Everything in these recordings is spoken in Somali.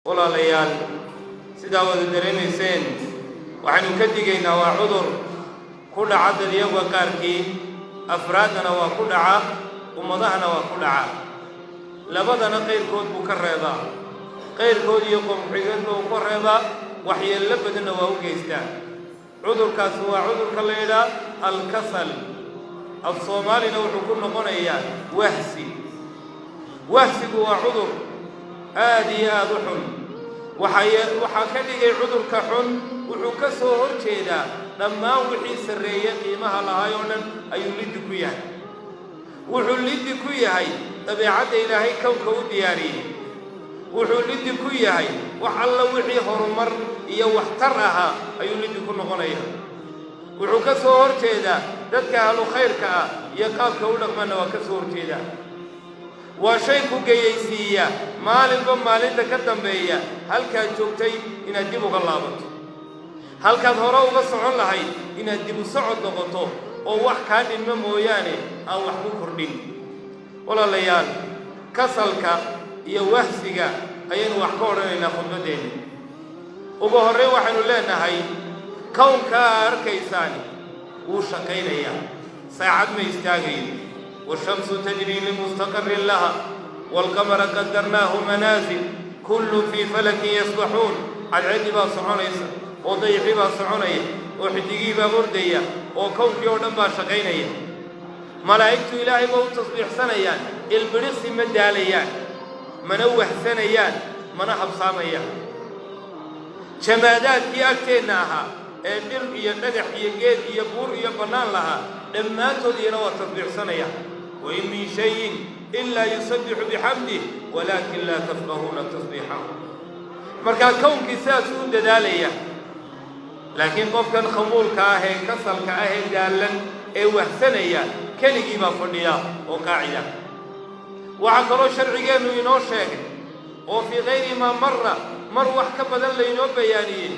Walaalayaal, sidaa wada dareemayseen, waxaynu ka digaynaa waa cudur ku dhaca dadyaga qaarkii, afraaddana waa ku dhaca, ummadahana waa ku dhaca. Labadana qayrkood buu ka reebaa, qayrkood iyo qomxigeedna uu ka reebaa, waxyeello badanna waa u geystaa. Cudurkaasi waa cudurka la yidhaah alkasal. Af Soomaalina wuxuu ku noqonayaa wahsi. Wahsigu waa cudur aad iyo aada u xun. Waxaa ka dhigay cudurka xun, wuxuu ka soo hor jeedaa dhammaan wixii sarreeye, qiimaha lahaay oo dhan ayuu liddi ku yahay. Wuxuu liddi ku yahay dabeecadda Ilaahay kownka u diyaariyey. Wuxuu liddi ku yahay wax alla wixii horumar iyo waxtar ahaa ayuu liddi ku noqonaya. Wuxuu ka soo hor jeedaa dadka ahlu khayrka ah iyo qaabka u dhaqmanna waa ka soo hor jeedaa. Waa shay ku geyaysiiya maalinba maalinta ka dambeeya halkaad joogtay inaad dib uga laabato, halkaad hore uga socon lahayd inaad dib u socod noqoto, oo wax kaa dhinmo mooyaane aan wax ku kordhin. Walaalayaal, kasalka iyo wahsiga ayaynu wax ka odhanaynaa khudbaddeenna. Ugu horrayn waxaynu leenahay, kownkaa arkaysaani wuu shaqaynayaa, saacad ma istaagayo. والشمس تجري لمستقر لها والقمر قدرناه منازل كل في فلك يسبحون. Cadceeddii baa soconaysa, oo dayixii baa soconaya, oo xidigihii baa ordaya, oo kownkii oo dhan baa shaqaynaya. Malaa'igtu Ilaahay ba u tasbiixsanayaan, ilbidhiqsi ma daalayaan, mana wahsanayaan, mana habsaamayaan. Jamaadaadkii agteenna ahaa ee dhir iyo dhagax iyo geed iyo buur iyo bannaan lahaa, dhammaantood iyana waa tasbiixsanayaan. وإن من شيء إلا يسبح بحمده ولكن لا تفقهون تسبيحهم. Markaa kownkii sidaas u dadaalaya, laakiin qofkan khamuulka ah ee kasalka ah ee daallan ee wahsanaya keligii baa fadhiya oo qaacida. Waxaa kaloo sharcigeennu inoo sheegay oo fii kayri maa marra, mar wax ka badan laynoo bayaaniyey,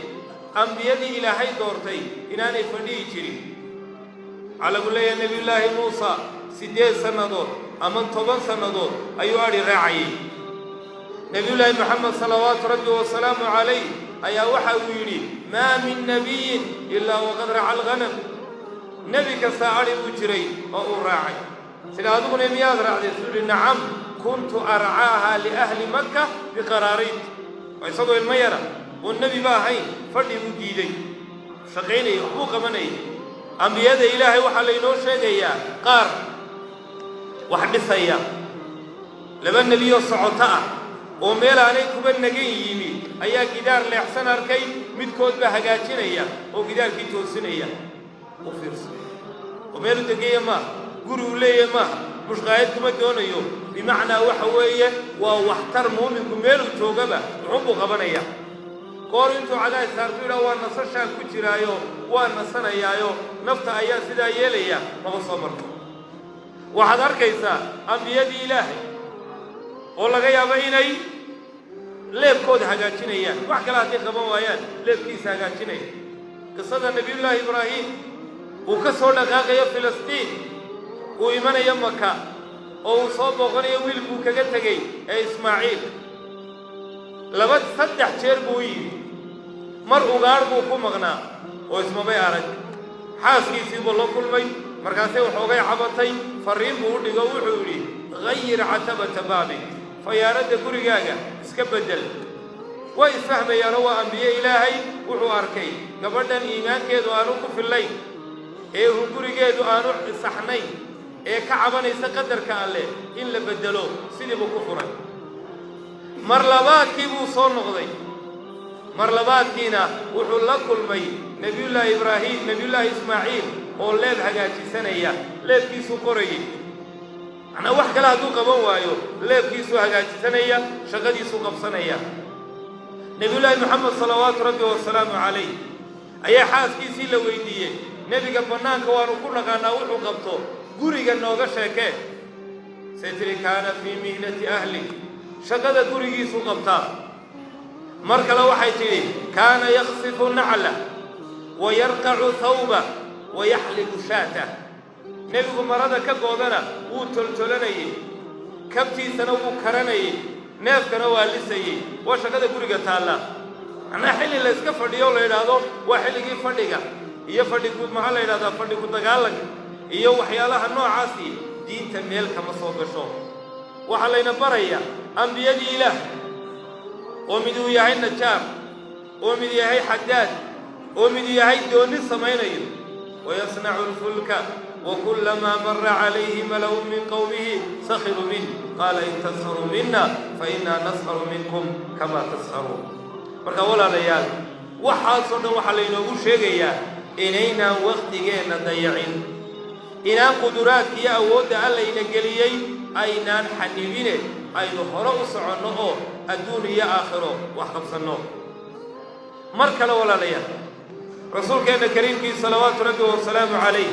ambiyadii Ilaahay doortay inaanay fadhiyi jirin. Waxaa lagu leeyahay Nebiyullaahi Muusa 8 sannadood ama 10 sannadood ayuu adhi raacayay. Nebiyullaahi Moxamed salawaatu Rabbi wasalaamu calayh ayaa waxa uu yidhi: "ما من نبي إلا وقد رعى الغنم." Nebi kastaa adhi buu jiray oo uu raacay. Sida adiguna miyaad raacday? Suu yidhi: "نعم، كنت أرعاها لأهل مكة بقراريط." Waa isagoo ilmo yara oon nebi ba ahayn, fadhi buu diiday, shaqaynaya, waxbuu qabanayay. Ambiyada Ilaahay waxaa laynoo sheegayaa qaar wax dhisaya, laba nebiyoo socoto ah oo meel aanay kuba nagan yimi ayaa gidaar leexsan arkay. Midkood baa hagaajinaya oo gidaarkii toosinaya. U fiirsa, oo meelu degaya maaha, guri uu leeyahay maaha, mushqaayad kuma doonayo. Bimacnaa waxa weeye waa waxtar. Muuminku meeluu joogaba wuxuunbuu qabanaya. Goor intuu cadays saartu yidhaha waa nasashaan ku jiraayo, waa nasanayaayo, nafta ayaa sidaa yeelaya, maba soo marto. Waxaad arkaysaa ambiyadii Ilaahay oo laga yaabo inay leebkooda hagaajinayaan, wax kale hadday qaban waayaan leebkiisa hagaajinaya. Qisada Nebiyullaahi Ibraahim uu ka soo dhaqaaqayo Filistiin, uu imanayo Maka, oo uu soo booqanayo wiilkuu kaga tegey ee Ismaaciil, laba saddex jeer buu u yimi. Mar ugaadh buu ku maqnaa oo ismabay arag. Xaaskiisii buu la kulmay, markaasay waxoogay cabatay. Farriin buu u dhigo, wuxuu yidhi: "غير عتبة بابك", fayaaradda gurigaaga iska beddel. Way isfahmayaanoo waa ambiye Ilaahay. Wuxuu arkay gabadhan iimaankeedu aanu ku fillayn, ee hu gurigeedu aanu saxnayn, ee ka cabanaysa qadarka Alleh, in la beddelo. Sidii buu ku furay. Mar labaadkii buu soo noqday. Mar labaadkiina wuxuu la kulmay Nebiyullaahi Ibraahim, Nebiyullaahi Ismaaciil oo leeb hagaajisanaya, leebkiisuu qorayay. Macnaa wax kale hadduu qaban waayo, leebkiisuu hagaajisanaya, shaqadiisuu qabsanaya. Nebiyullaahi Moxamed salawaatu Rabbi wasalaamu calayh ayaa xaaskiisii la weydiiyey: "Nebiga bannaanka waanu ku naqaanaa wuxuu qabto, guriga nooga sheekee." Say tidhi: "كان في مهنة أهله", shaqada gurigiisuu qabtaa. Mar kale waxay tidhi: "كان يخصف نعله ويرقع ثوبه ويحلب شاته." Nebigu marada ka goodana wuu toltolanayey, kabtiisana wuu karanayey. Neefkana waa lisayey. Waa shaqada guriga taalla. Macnaha xilli la iska fadhiyo la yidhaahdo waa xilligii fadhiga iyo fadhi ku, maxaa la yidhahdaa, fadhi ku dagaalanka iyo waxyaalaha noocaasi, diinta meel kama soo gasho. Waxaa layna barayaa ambiyadii Ilaah, oo mid uu yahay najaar, oo mid yahay xadaad, oo mid yahay doonni samaynayo. ويصنع الفلك وكلما مر عليه ملأ من قومه سخروا منه قال إن تسخروا منا فإنا نسخر منكم كما تسخرون. Marka walaalayaal, waxaasoo dhan waxaa laynoogu sheegayaa inaynaan wakhtigeenna dayacin, inaan quduraadka iyo awoodda Allayna geliyey aynaan xanibine, aynu hore u soconno oo adduun iyo aakhiro wax qabsanno. Mar kale walaalayaal, rasuulkeenna kariimkii salawaatu rabbi wasalaamu calayh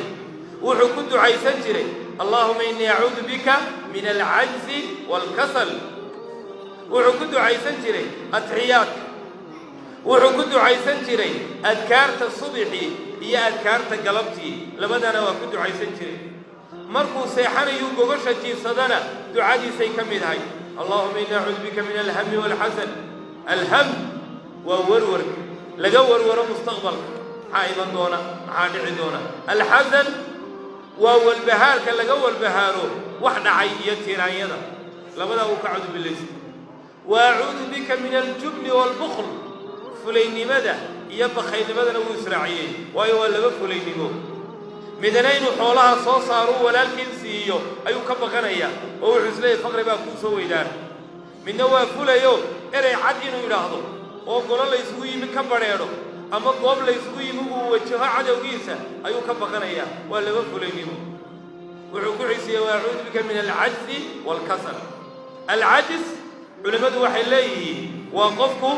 wuxuu ku ducaysan jiray: اللهم إني أعوذ بك من العجز والكسل. Wuxuu ku ducaysan jiray atixiyaadka, wuxuu ku ducaysan jiray adkaarta subixii iyo adkaarta galabtii, labadana waa ku ducaysan jiray. Markuu seexanayuu gogosha jiifsadana ducadiisay ka mid ahay: اللهم إني أعوذ بك من الهم والحزن. الهم waa warwarka laga warwaro mustaqbalka, maxaa iman doona, maxaa dhici doona. الحزن waa walbahaarka laga walbahaaro wax dhacay iyo tiiraanyada. Labadaa uu ka cadubilaysta. وأعوذ بك من الجبن والبخل. Fulaynimada iyo bakhaylnimadana wuu israaciyey, waayo waa laba fulaynimo. Midna inuu xoolaha soo saaruu walaalkiin siiyo ayuu ka baqanayaa, oo wuxuu isleeyahy faqri baa kuu soo weydaara. Midna waa fulayo, erey cad inuu yidhaahdo oo golo laysugu yimi ka badrheedho ama goob laysugu yimi uu wajaho cadowgiisa ayuu ka baqanayaa. Waa laba fulaynimo. Wuxuu ku xisiyey: وأعوذ بك من العجز والكسل. العجز culimmadu waxay leeyihiin waa qofku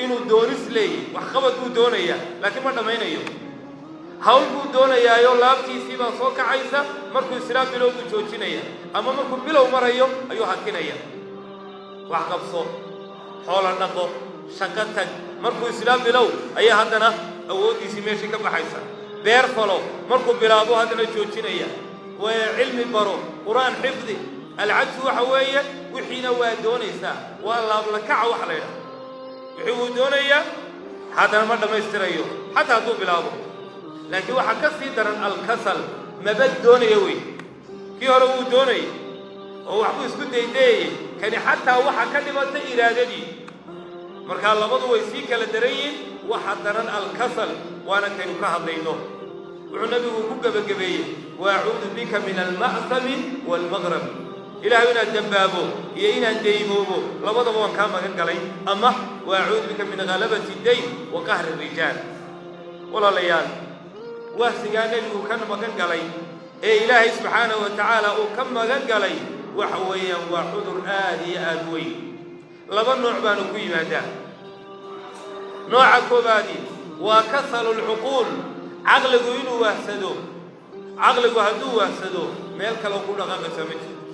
inuu doonis leeyahy, waxqabad buu doonayaa laakiin ma dhammaynayo. Hawl buu doonayaayo, laabtiisii baa soo kacaysa, markuu islaa bilow buu joojinaya, ama markuu bilow marayo ayuu hakinaya. Wax qabso, xoolo dhaqo, shaqo tag, markuu islaa bilow ayaa haddana awooddiisii meeshii ka baxaysa. Beer falo, markuu bilaabo haddana joojinaya. Cilmi baro, Qur-aan xifdi. العجز waxa weeye wixiina waa doonaysaa, waa laablakaca waxa la yidhaha. Wixii wuu doonayaa, haddana ma dhammaystirayo xataa hadduu bilaabo. Laakiin waxaa ka sii daran الكسل, maba doonaya wey. Kii hore wuu doonayay oo waxbuu isku daydayayey, kani xataa waxa ka dhimatay iraadadii. Markaa labadu way sii kala daran yihiin. Waxa daran الكسل, waana kaynu ka hadlayno. Wuxuu nabigu ku gebagabeeyey: وأعوذ بك من المأثم والمغرم. Ilahay, inaan dembaabo iyo inaan daymoobo labadaba waan kaa magan galay. Ama وأعوذ بك من غلبة الدين وقهر الرجال. Walaalayaal, wahsigaa nebigu ka magan galay ee Ilaahay subxaanahu wa tacaala uu ka magan galay waxa weeyaan waa cudur aad iyo aad weyn. Laba nooc baanu ku yimaadaa. Nooca koobaadi waa كسل العقول, caqligu inuu wahsado. Caqligu hadduu wahsado, meel kaleo ku dhaqaaqaysaa ma jirto.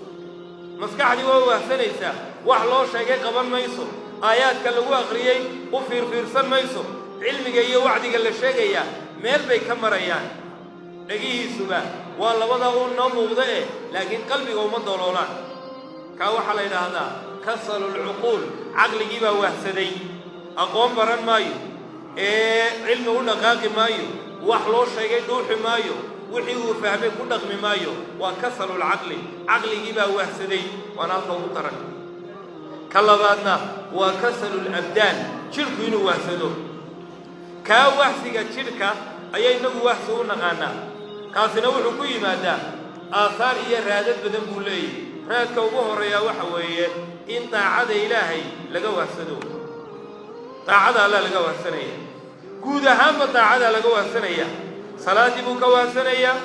Maskaxdii waa wahsanaysaa, wax loo sheegay qaban mayso, aayaadka lagu akhriyey u fiirfiirsan mayso, cilmiga iyo wacdiga la sheegayaa meel bay ka marayaan. Dhegihiisuba waa labada uu noo muuqda eh, laakiin qalbiga uma doloolaan. Kaa waxaa la yidhaahdaa كسل العقول. Caqligii baa wahsaday, aqoon baran maayo, ee cilmi u dhaqaaqi maayo, wax loo sheegay dhuuxi maayo, wixii uu fahmay ku dhaqmi maayo. Waa كسل العقل, caqligii baa wahsaday, waana halka ugu daran. Ka labaadna waa كسل الأبدان, jidhku inuu wahsado. Kaa wahsiga jidhka ayaa inagu wahsi u naqaanaa. Kaasina wuxuu ku yimaadaa aahaar iyo raadad badan buu leeyahy. Raadka ugu horreeyaa waxa weeye in daacada Ilaahay laga wahsado. Daacada Alla laga wahsanaya, guud ahaanba daacadaa laga wahsanaya. Salaaddii buu ka wahsanayaa,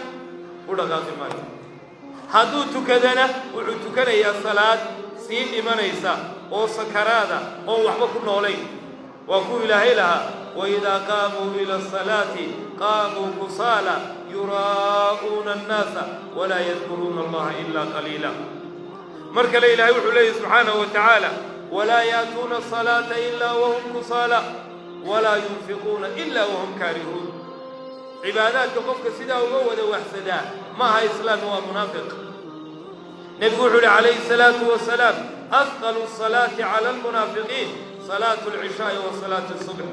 u dhaqaaqi maayo. Hadduu tukadana, wuxuu tukanayaa salaad sii dhimanaysa oo sakaraada oon waxba ku noolayn. Waa kuu Ilaahay lahaa: وإذا قاموا إلى الصلاة قاموا كسالى يراءون الناس ولا يذكرون الله إلا قليلا. Mar kale Ilaahay wuxuu leeyahy subxaanahu wa tacaala: ولا يأتون الصلاة إلا وهم كسالى ولا ينفقون إلا وهم كارهون. Cibaadaadka qofka sidaa uga wada wahsadaa ma aha islaam, waa munaafiq. Nebigu wuxuu uhi calayhi الsalaatu wasalaam: Afqalu asalaati cala almunaafiqiin salaatu alcishaa'i wa salaatu asubx.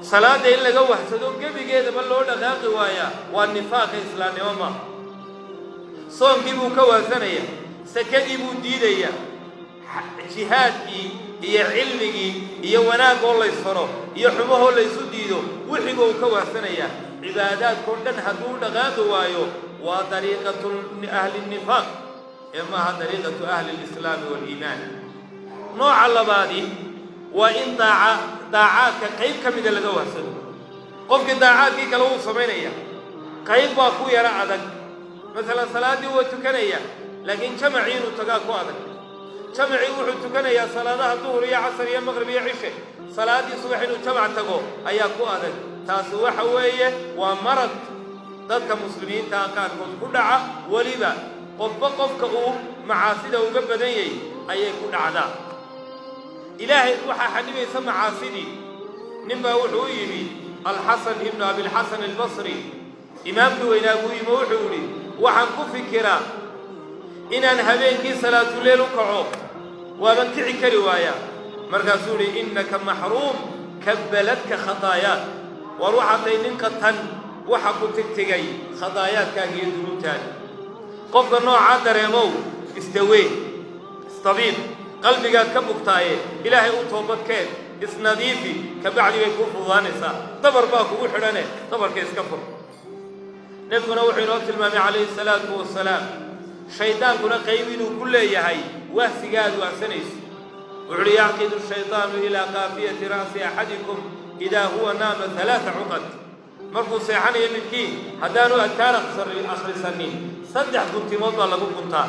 Salaadda in laga wahsado, gebigeedaba loo dhaqaaqi waayaa, waa nifaaqa, islaamnimo maaha. Soonkii buu ka wahsanaya, sakadii buu diidayaa, jihaadkii iyo cilmigii iyo wanaagoo laysfaro iyo xumahoo laysu diido, wixiga uu ka wahsanayaa. Cibaadaadkao dhan hadduu u dhaqaaqi waayo, waa dariiqatu ahli nifaaq ee maaha dariiqatu ahli lislaami waaliimaan. Nooca labaadi waa in daacaadka qayb ka mida laga wahsado. Qofkii daacaadkii kale wuu samaynaya, qayb baa ku yaro adag. Masalan, salaaddii waa tukanaya, laakiin jamacii inuu tagaa ku adag. Jamacii wuxuu tukanayaa salaadaha duhur iyo casar iyo maqrib iyo cishe, salaaddii subax inuu jamac tago ayaa ku adag. Taasi waxa weeye waa marad dadka muslimiintaa qaarkood ku dhaca. Weliba qofba qofka uu macaasida uga badan yahay ayay ku dhacdaa. Ilaahay waxaa xanibaysa macaasidii. Nin baa wuxuu u yidhi Alxasan ibnu Abilxasan Albasri, imaamkii weynaa buu yimi, wuxuu yidhi: "Waxaan ku fikiraa inaan habeenkii salaatuleel u kaco, waaban kici kari waayaa." Markaasuu yidhi: "Innaka maxruum, kabbaladka khataayaak. War waxaad tahay ninka tan waxa ku tegtegay khadaayaadkaaga iyo dunuubtaada." Qofka noocaa dareemow, isdawee, istabiib, qalbigaad ka bugtaaye Ilaahay u toobadkeen, isnadiifi, kabacdi bay kuu fududaanaysaa. Dabar baa kugu xidhane, dabarka iska fur. Nebiguna wuxuu inoo tilmaamay, calayhi salaatu wasalaam, shaydaankuna qayb inuu ku leeyahay wahsiga aad wahsanayso. Wuxu uhi: "Yacqidu shaydaanu ilaa qaafiyati ra'si axadikum idaa huwa naama halaaa cuqad." Markuu seexanayo midkiin, haddaanu adkaar akhrisanin, saddex guntimood baa lagu guntaa: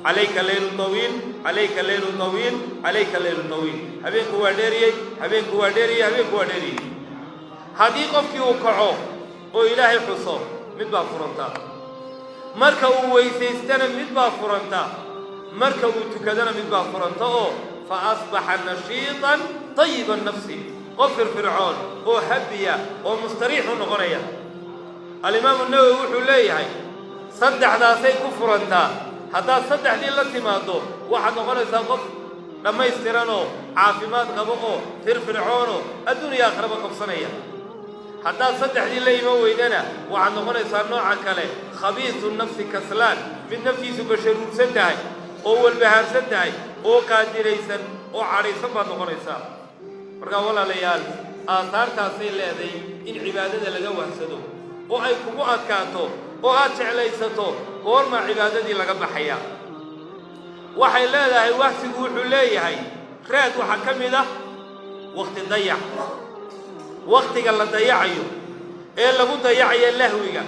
"Calayka leylu tawiil, calayka leylu tawiil, calayka leylu tawiil." Habeenku waa dheeriyey, habeenku waa dheeriyey, habeenku waa dheeriyey. Haddii qofkii uu kaco oo Ilaahay xuso, mid baa furantaa. Marka uu weysaystana, mid baa furantaa. Marka uu tukadana, mid baa furanta, oo fa asbaxa nashiitan tayiba nafsi, qof firfircoon oo habiya oo mustariix u noqonaya. Alimaamu Nawowi wuxuu leeyahay saddexdaasay ku furantaa. Haddaad saddexdii la timaaddo, waxaad noqonaysaa qof dhammaystiranoo caafimaad qabo oo firfircoonoo adduun iyo aakhiraba qabsanaya. Haddaad saddexdii la iman weydana, waxaad noqonaysaa nooca kale, khabiisu nafsi, kaslaan, mid naftiisu basharuursan tahay oo walbahaarsan tahay oo qaadiraysan oo cadhaysan baad noqonaysaa. Markaa walaalayaal, aasaartaasay leeday in cibaadada laga wahsado oo ay kugu adkaato oo aad jeclaysato goormaa cibaadadii laga baxayaa. Waxay leedahay, wahsigu wuxuu leeyahay raad. Waxaa ka mid ah wakhti dayac. Wakhtiga la dayacayo ee lagu dayacayo lahwiga,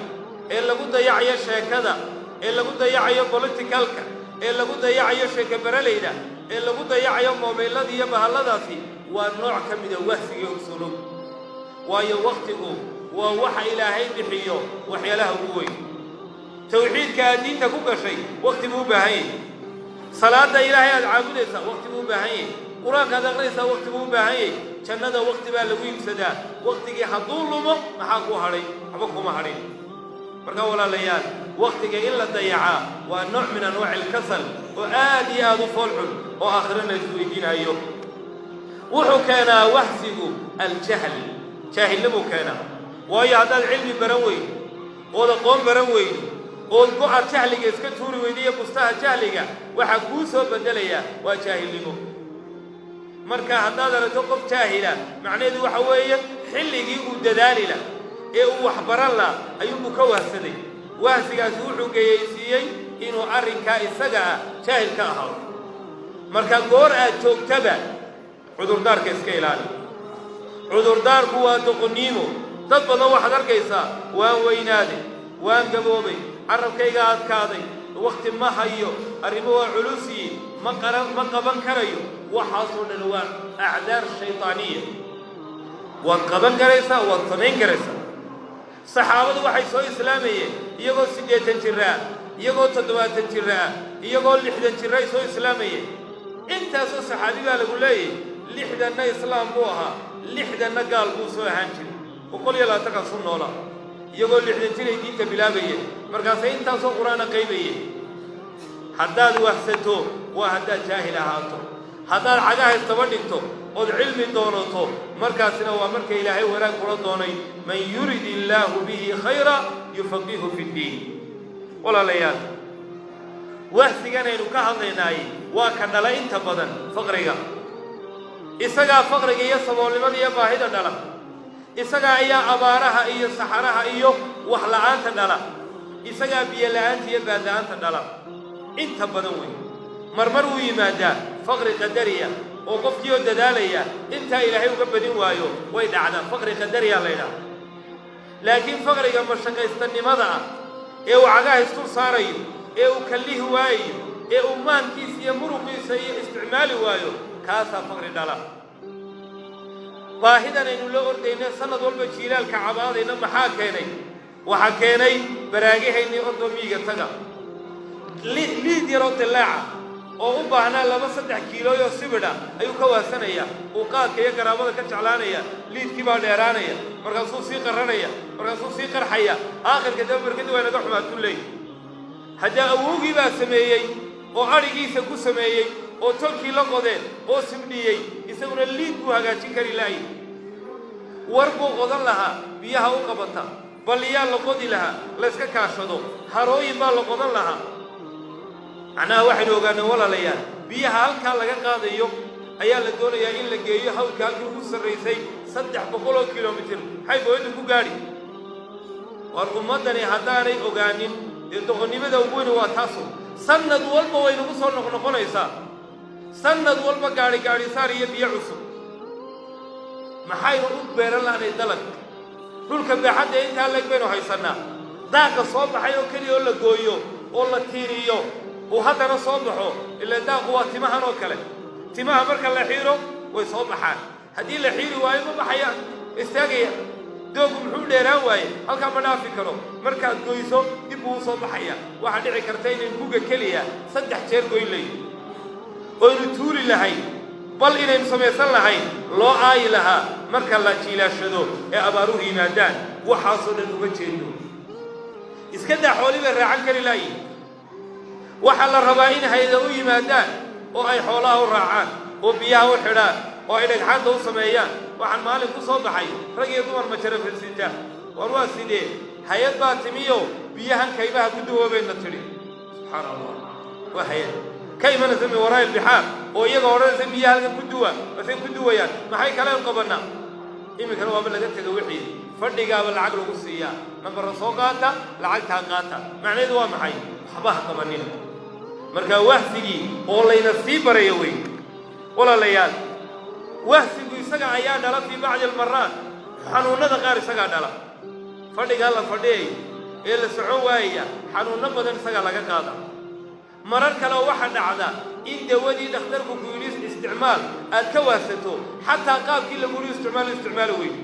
ee lagu dayacayo sheekada, ee lagu dayacayo politicalka, ee lagu dayacayo sheeke baralayda, ee lagu dayacayo moobeylada iyo bahalladaasi, waa nooc ka mida wahsiga. Ogsolow, waayo wakhtigu waa waxa Ilaahay bixiyo waxyaalaha ugu weyn. Tawxiidka aad diinta ku gashay wakhti buu u baahan yahay. Salaadda Ilaahay aad caabudaysaa wakhti buu u baahan yahay. Qur-aanka aad aqrinaysaa wakhti buu u baahan yahay. Jannada wakhti baa lagu iibsadaa. Wakhtigii hadduu lumo, maxaa kuu hadhay? Waxba kuma hadhin. Markaa walaalayaal, wakhtiga in la dayacaa waa nooc min anwaaci alkasal oo aad iyo aad u foolxun oo aakhirana isweydiinayo. Wuxuu keenaa wahsigu aljahl, jaahilnimuu keenaa. Waayo, haddaad cilmi baran weydo ood aqoon baran weydo ood go-a jahliga iska tuuri weydo iyo bustaha jahliga, waxaa kuu soo beddelayaa waa jaahilnimo. Marka haddaad aragto qof jaahila, macnaheedu waxa weeye xilligii uu dadaali lah ee uu waxbaran lah ayuunbuu ka wahsaday. Wahsigaasi wuxuu geyaysiiyey inuu arrinkaa isaga ah jaahil ka ahaado. Marka goor aad joogtaba cudurdaarka iska ilaali. Cudurdaarku waa doqonniimo. Dad badan waxaad arkaysaa: "Waan weynaaday, waan gaboobay, carabkayga adkaaday, wakhti ma hayo, arrimo waa culusiyi, ma qaran, ma qaban karayo." Waxaasoo dhan waa acdaar shaydaaniya. Waad qaban karaysaa, waad samayn karaysaa. Saxaabadu waxay soo islaamayeen iyagoo 80 jira ah, iyagoo 70 jira ah, iyagoo 60 jira ay soo islaamayeen. Intaasoo saxaabi baa lagu leeyahy 60-na islaam buu ahaa, 60-na gaal buu soo ahaan jiray, 120-kaasu noolaa. Iyagoo 60 jiray diinta bilaabayeen, markaasay intaasoo Qur-aana qaybayeen. Haddaad wahsato waa haddaad jaahil ahaato. Haddaad cagaha isdaba dhigto ood cilmi doonato, markaasina waa marka Ilaahay wanaag kula doonay. Man yurid illaahu bihi khayra yufaqihu fi ddiin. Walaalayaal, wahsiganaynu ka hadlaynaay waa ka dhala inta badan faqriga. Isagaa faqriga iyo saboolnimada iyo baahida dhala. Isagaa ayaa abaaraha iyo saxaraha iyo wax la'aanta dhala. Isagaa biyo la'aanta iyo baad la'aanta dhala inta badan wey. Marmar wuu yimaadaa faqri qadariya oo qofkii oo dadaalaya intaa Ilaahay uga badin waayo, way dhacdaa, faqri qadariya la ydhaha. Laakiin faqriga mashaqaystanimada ah ee uu cagaha isdul saarayo, ee uu kallihi waayayo, ee uu maankiisa iyo muruqiisa iyo isticmaali waayo, kaasaa faqri dhala. Baahidan aynu la ordayno, sanad walba jiilaalka cabaadayna, maxaa keenay? Waxaa keenay baraagahaynii. Ordoo miyiga taga, liid yaroo dillaaca oo u baahnaa 2-3 kiilooyoo sibidha ayuu ka waasanaya, uu qaadka iyo garaamada ka jeclaanaya. Liidkii baa dheeraanaya, markaasuu sii qarranaya, markaasuu sii qarxaya, aakhirka daba barkadii waa inaga xumaatun leey. Haddee awowgii baa sameeyey oo adhigiisa ku sameeyey oo tolkii la qodeen oo sibdhiyey, isaguna liid buu hagaajin kari laayi. War buu qodan lahaa biyaha u qabata, balliyaa la qodi lahaa, layska kaashado, harooyin baa la qodan lahaa. Macnaha waxaynu ogaanay, walaalayaal, biyaha halkaa laga qaadayo ayaa la doonayaa in la geeyo hawdka halkii ugu sarraysay, 300 kilomitir. Maxay booyaddu ku gaadhi? War ummaddani haddaanay ogaanin, dee doqonnimada ugu weyni waa taasu. Sanad walba way nagu soo noqnoqonaysaa, sanad walba gaadhi gaadhisaar iyo biyo cusub. Maxaynu u beeran lahnay dalag? Dhulka baaxadda intaa leeg baynu haysannaa. Daaqa soo baxay oo keliya oo la gooyo oo la tiiriyo uu haddana soo baxo. Ilaa daaqu waa timahan oo kale, timaha marka la xiiro way soo baxaan, haddii la xiiri waayo ma baxayaan, istaagaya. Doogu muxuu dheeraan waaye? Halkaa ma dhaafi karo. Markaad goyso dib buu u soo baxaya. Waxaa dhici karta inayn guga keliya 3 jeer goyn layn oynu tuuli lahayn, bal inaynu samaysan lahayn loo aayi lahaa marka la jiilaashado ee abaaruhu yimaadaan. Waxaasoo dhan uga jeedo. Iska daa xoolii bay raacan kari laayihin. Waxaa la rabaa in hayda u yimaadaan oo ay xoolaha u raacaan oo biyaha u xidhaan oo ay dhagxaanta u sameeyaan. Waxaan maalin ku soo baxay rag iyo dumar majarafilsita. War waa sidee? Hay-ad baa timiyo biyahan kaymaha ku duwoobayna tidhi. Subxaana Allah, waa hay-ad ka imanaysa min waraa ilbixaar oo iyaga odhanaysa biyaha halkan ku duwa. Basay ku duwayaan, maxay kaleen qabanaa? Iminkana waaba laga tego, wixii fadhigaaba lacag lagu siiyaa. Nambara soo qaata, lacagtaa qaata. Macnaheedu waa maxay? Waxba ha qabanina. Marka wahsigii oo layna sii barayo wey. Walaalayaal, wahsigu isaga ayaa dhala fii bacdi almaraat xanuunnada qaar, isagaa dhala. Fadhigaa la fadhiyayo ee la socon waayaya xanuunno badan isagaa laga qaada. Marar kale waxaa dhacda in dawadii dhakhtarku ku yidhi isticmaal aad ka waasato, xataa qaabkii lagu yidhi isticmaal isticmaali weydo.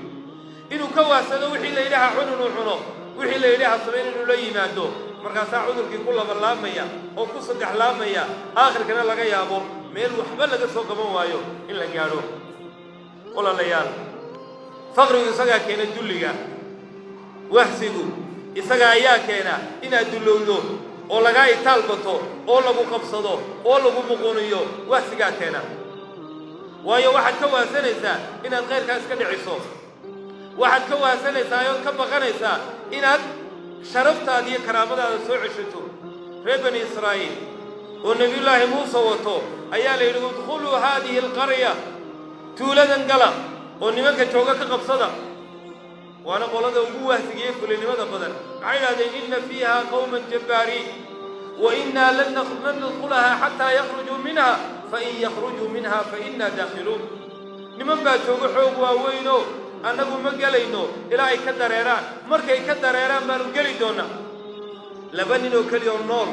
Inuu ka waasado wixii la yidhaha cun inuu cuno, wixii la yidhaha samayn inuu la yimaado, markaasaa cudurkii ku labalaabmaya oo ku saddex laabmaya, aakhirkana laga yaabo meel waxba laga soo qaban waayo in la gaadho. Walaalayaal, faqrigu isagaa keena dulliga. Wahsigu isaga ayaa keena inaad dullowdo oo lagaa itaal bato oo lagu qabsado oo lagu muquuniyo. Wahsigaa keena, waayo waxaad ka waasanaysaa inaad khayrkaa iska dhiciso. Waxaad ka waasanaysaa ood ka baqanaysaa inaad sharaftaada iyo karaamadaada soo ceshato. Reer Bani Israa'iil oo Nebiyullaahi Muuse wato ayaa la yidhi: "Udkhuluu haadihi alqarya," tuuladan gala oo nimanka jooga ka qabsada. Waana qolada ugu wahsigiye fulinimada badan. Maxay idhahdeen? "Inna fiiha qawman jabbaariin wa innaa lan nadkhulahaa xataa yakhrujuu minha, fain yakhrujuu minha fa innaa daakhiluun." Niman baa jooga xoog waaweynoo, annagu ma gelayno ilaa ay ka dareeraan. Markay ka dareeraan baanu geli doonnaa. Laba nin oo keliya oo nool,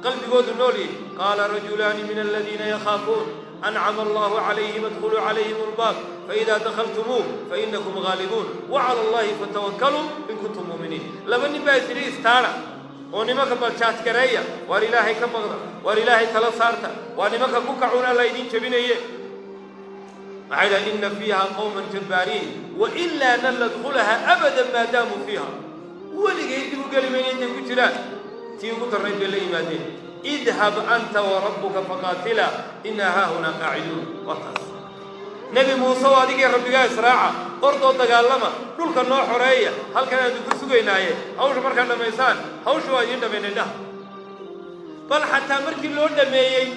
qalbigoodu nool yihi, qaala rajulaani min aladiina yakhaafuun ancama allahu calayhim idkhuluu calayhim albaab, faida dakhaltumuuh fainakum ghaalibuun, wacala Allahi fatawakkaluu in kuntum mu'miniin. Laba nin baa isidhi istaana oo nimanka baljaajgareeya. Waar Ilaahay ka baqda, waar Ilaahay tala saarta, waa nimanka ku kacuuna la idiin jebinaye. Maxay dhahay? "Inna fiiha qowman jabbaariin wa ilaa lan nadkhulaha abadan maadaamuu fiiha." Weligay dib u geli mayna intay ku jiraan. Tii ugu darnayd bay la yimaadeen. Idhab anta wa rabbuka faqaatila, inaa haahunaa qaaciduun. Waa taas. Nebi Muuse oo adigii rabbigaa israaca, ordoo dagaalama, dhulka noo xoreeya, halkan aanu ku sugaynaaye, hawsha markaad dhammaysaan, hawsha waa idiin dhammaynay dhah. Bal xataa markii loo dhammeeyey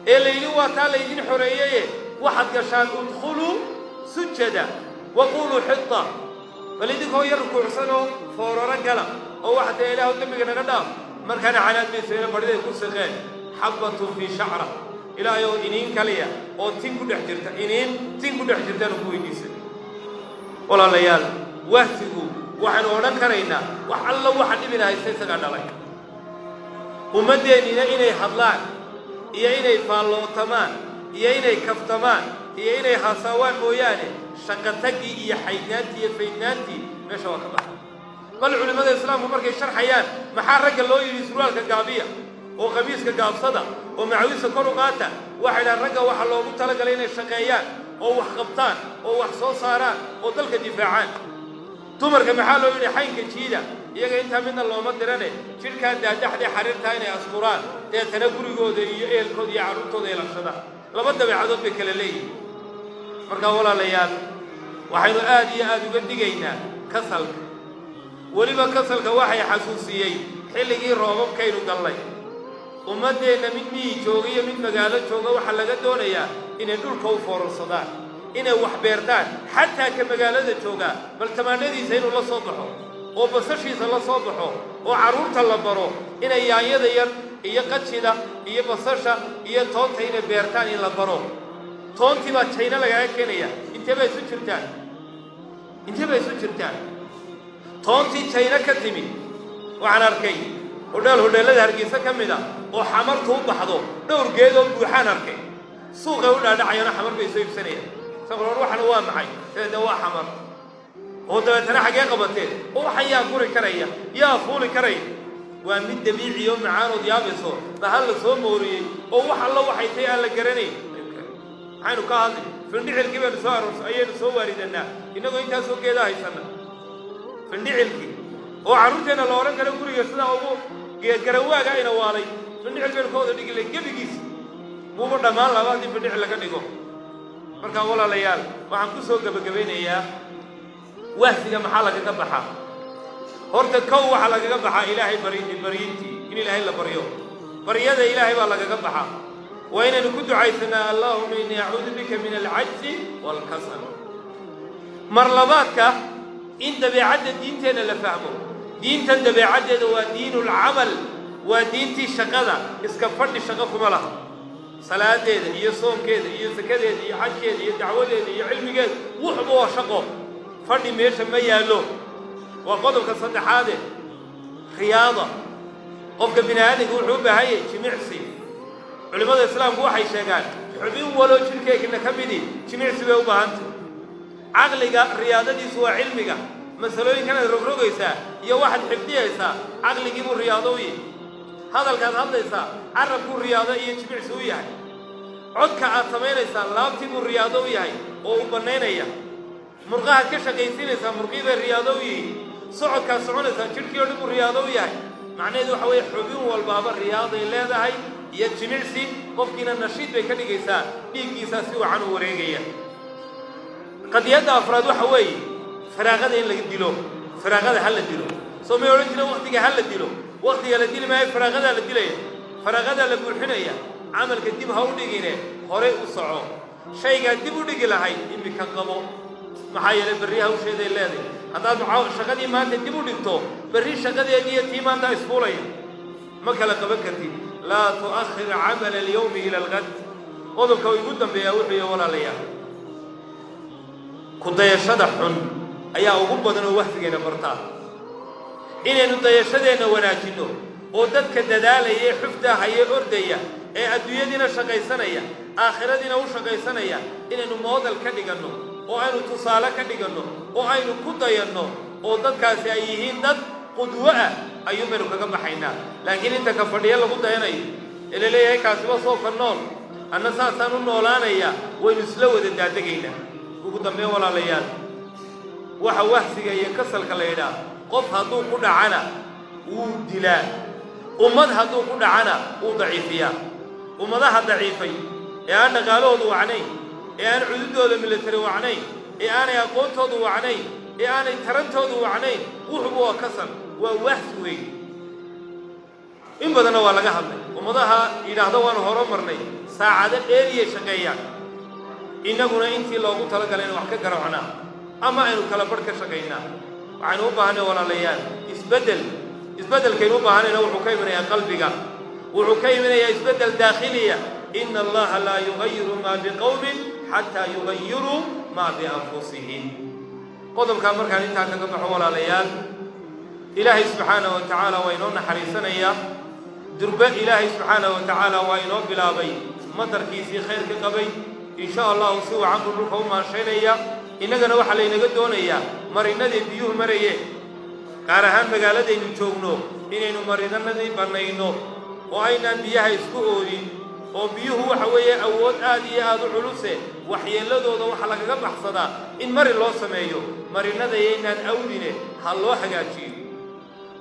ee la yidhi waa taa laydin xoreeyeye, waxaad gashaan udkhuluu sujada waquuluu xita, bal idinkoo yar rukuucsanoo fooraro gala oo waxaa taa Ilaahu dembiga naga dhaaf. Markaana canaad bayseena badhiday ku siqeen xabbatun fii shacra. Ilaahay oo iniin kaliya oo tin ku dhex jirta, iniin tin ku dhex jirtaanu ku weydiisan. Walaalayaal, wahsigu waxaynu odhan karaynaa wax alla waxa dhibina haysta isagaa dhalay. Ummaddeennina inay hadlaan iyo inay faallootamaan iyo inay kaftamaan iyo inay haasaawaan mooyaane, shaqataggii iyo xaydnaantii iyo faydnaantii meesha waa ka baxay. Bal culimmada islaamku markay sharxayaan maxaa ragga loo yidhi surwaalka gaabiya oo qamiiska gaabsada oo macawiista kor u qaata, waxay dhahaan ragga waxaa loogu talagalay inay shaqeeyaan oo wax qabtaan oo wax soo saaraan oo dalka difaacaan. Dumarka maxaa loo yidhi xaynka jiida? Iyaga intaa midna looma dirane, jidhkaa daadaxdee xariirtaa inay asturaan, deetana gurigooda iyo ehelkooda iyo carruurtooda ilaashadaan. Laba dabeecadood bay kala leeyihiin. Markaa walaalayaal, waxaynu aad iyo aad uga digaynaa kasalka. Weliba kasalka waxay xasuusiyey xilligii roobabkaynu gallay. Ummaddeenna mid miyi jooga iyo mid magaalo jooga waxaa laga doonayaa inay dhulka u foorarsadaan, inay wax beertaan. Xataa ka magaalada joogaa bal tamaandhadiisa inuu la soo baxo oo basashiisa la soo baxo oo carruurta la baro inay yaanyada yar iyo qajida iyo basasha iyo toonta inay beertaan in la baro. Toontii baa Jayna lagaga keenaya. Intee bay isu jirtaan? Intee bay isu jirtaan toontii Jayna ka timid? Waxaan arkay hodheel hodheellada Hargeysa ka mid a oo xamartu u baxdo, dhowr geedoo buuxaan arkay. Suuqay u dhaadhacayana xamar bay soo iibsanayaan. Saqor, waxana waa maxay? Dabeetna waa xamar. Oo dabeetana xaggee qabateen? Oo waxan yaa guri karaya, yaa fuuli karaya? Waa mid dabiici oo macaanood yaabayso, bahal la soo mooriyey oo wax allo waxay tahay aan la garanayn. Maxaynu ka hadli? Findhicilkii baynu soo aroors ayaynu soo waaridannaa innagoo intaasoo geedaa haysanna. Findhicilkii oo carruurteenna la odhan karo guriga sidaa ugu geedgarawaaga ayna waalay, findhicil baynu ka wada dhigi lahay gebigiisa. Muuba dhammaan laba haddii findhicil laga dhigo. Markaa walaalayaal, waxaan ku soo gebagabaynayaa wahsiga maxaa lagaga baxaa? Horta kow, waxaa lagaga baxaa Ilaahay baryintii, in Ilaahay la baryo. Baryada Ilaahay baa lagaga baxaa. Waa inaynu ku ducaysanaa: "Allahuma innii acuudu bika min alcajzi waalkasal." Mar labaadka, in dabeecadda diinteenna la fahmo. Diintan dabeecaddeeda waa diinulcamal, waa diintii shaqada. Iska fadhi shaqo kuma laha. Salaadeeda iyo soonkeeda iyo sakadeeda iyo xajkeeda iyo dacwadeeda iyo cilmigeeda, wuxuba waa shaqo. Fadhi meesha ma yaallo. Waa qodobka saddexaade. Riyaada, qofka bini aadamka wuxuu u baahan yahay jimicsi. Culimmada islaamku waxay sheegaan xubin waloo jidhkeegna ka midi jimicsi bay u baahantay. Caqliga riyaadadiisu waa cilmiga. Masalooyinkan aad rogrogaysaa iyo waxaad xifdiyaysaa caqligiibuu riyaado u yahay. Hadalkaad hadlaysaa carabkuu riyaado iyo jimicsi u yahay. Codka aad samaynaysaa laabtii buu riyaado u yahay oo u bannaynaya. Murqahaad ka shaqaysiinaysaa murqii bay riyaado u yihiin. Socodkaad soconaysaa jidhkii o dhan buu riyaado u yahay. Macnaheedu waxa weeye xubin walbaaba riyaaday leedahay iyo jimicsi. Qofkiina nashiid bay ka dhigaysaa, dhiiggiisaa si wacan u wareegaya. Qadiyadda afraad waxa weeye firaaqada in laga dilo. Firaaqada ha la dilo. Soo may odhan jirin waktiga ha la dilo? Waktiga la dili maayo, firaaqadaa la dilaya, firaaqadaa la buuxinaya. Camalka dib ha u dhigine, horay u soco. Shaygaa dib u dhigi lahayd imika qabo, maxaa yeelay berri hawsheeday leedahay. Haddaad shaqadii maanta dib u dhigto, berri shaqadeedii iyo tii maanta isfuulaya, ma kala qaban kartid. Laa tu'akhir camala alyawmi ila algad. Qodobka igu dambeeyaa wuxuu yahay, walaalayaal, ku dayashada xun ayaa ugu badan oo wahsigeenna bartaa. Inaynu dayashadeenna wanaajinno oo dadka dadaalaya ee xuftaahaya, ordaya, ee adduunyadiina shaqaysanaya, aakhiradiina u shaqaysanaya, inaynu model ka dhiganno oo aynu tusaale ka dhiganno oo aynu ku dayanno oo dadkaasi ay yihiin dad qudwo ah ayuun baynu kaga baxaynaa. Laakiin inta ka fadhiyo lagu dayanayo ee la leeyahay kaasiba soo ka nool, anna saasaan u noolaanaya, waynu isla wada daadegaynaa. Ugu dambeyn, walaalayaal, waxa wahsiga iyo kasalka la yidhaah qof hadduu ku dhacana wuu dilaa. Ummad hadduu ku dhacana wuu daciifiyaa. Ummadaha daciifay ee aan dhaqaalahoodu wacnayn, ee aan cududooda militari wacnayn, ee aanay aqoontoodu wacnayn, ee aanay tarantoodu wacnayn, wuxuba waa kasal, waa wahsi weyn. In badanna waa laga hadlay. Ummadaha yidhaahdo waanu horo marnay saacado dheeriyay shaqeeyaan, innaguna intii loogu talagalay inu wax ka garocnaa ama aynu kala barh ka shaqaynaa. Waxaynu u baahanay, walaalayaal, isbeddel. Isbeddelkaynu u baahanayna wuxuu ka imanayaa qalbiga, wuxuu ka imanayaa isbeddel daakhiliya. Ina Allaha laa yugayiru maa biqowmin xataa yugayiruu maa bianfusihim. Qodobkaa markaan intaa kaga baxo, walaalayaal, Ilaahay subxaanah wa tacaala waa inoo naxariisanayaa durbe. Ilaahay subxaanah wa tacaala waa inoo bilaabay madarkiisii khayrka qabay. In sha Allahu si wacan buu dhulka u maanshaynaya. Innagana waxaa laynaga doonayaa marinadii biyuhu marayeen, gaar ahaan magaaladaynu joogno, inaynu marinadii bannayno oo aynaan biyaha isku oodin. Oo biyuhu waxa weeye awood aad iyo aad u culuse, waxyeelladooda waxaa lagaga baxsadaa in marin loo sameeyo. Marinada yaynaan awdine, ha loo hagaajiyo.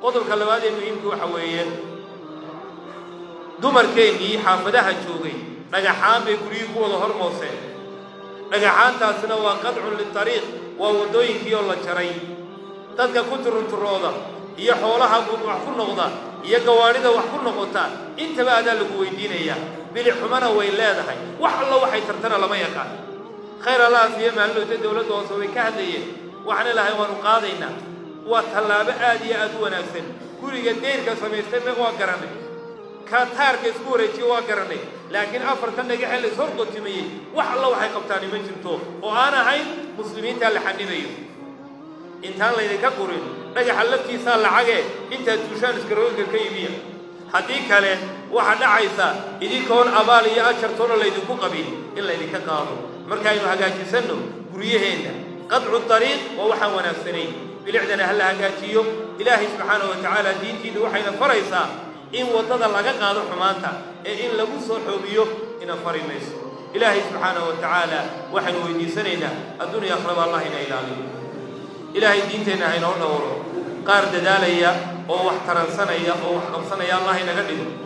Qodobka labaad ee muhiimka waxa weeye, dumarkeennii xaafadaha joogay dhagaxaan bay guryihii ku wada hormooseen. Dhagaxaantaasina waa qadcun litariiq, waa waddooyinkii oo la jaray. Dadka ku turunturooda iyo xoolaha wax ku noqda iyo gawaadhida wax ku noqota intaba adaa lagu weydiinayaa. Bilic xumana way leedahay, wax allo waxay tartana lama yaqaan. Khayr Allaha siiye, maalinlowta dowladda hoose way ka hadlayeen, waxaana lahay waanu qaadaynaa. Waa tallaabo aad iyo aad u wanaagsan. Guriga deyrka samaystay waa garannay, ka taarka isku wareejiye waa garannay, laakiin afartan dhagaxee la ishorqotimayey wax alla waxay qabtaani ma jirto oo aan ahayn muslimiintaa la xanibayo. Intaan laydinka gurin dhagaxa laftiisaa lacagee, intaad tuushaan iskarooyinka ka iibiya. Haddii kale waxaa dhacaysa idinkoon abaal iyo ajartoona laydinku qabin in laydinka qaado. Markaaynu hagaajisanno guryaheenna, qadcu dariiq waa waxaan wanaagsanayn, bilicdana ha la hagaajiyo. Ilaahay subxaanahu wa tacaala diintiinnu waxayna faraysaa in waddada laga qaado xumaanta, ee in lagu soo xoobiyo ina fari mayso. Ilaahay subxaanahu wa tacaala waxaynu weydiisanaynaa adduun iyo akhraba Allah ina ilaaliyo. Ilaahay diinteenna haynoo dhowro. Qaar dadaalaya oo wax taransanaya oo wax qabsanaya Allah inaga dhigo.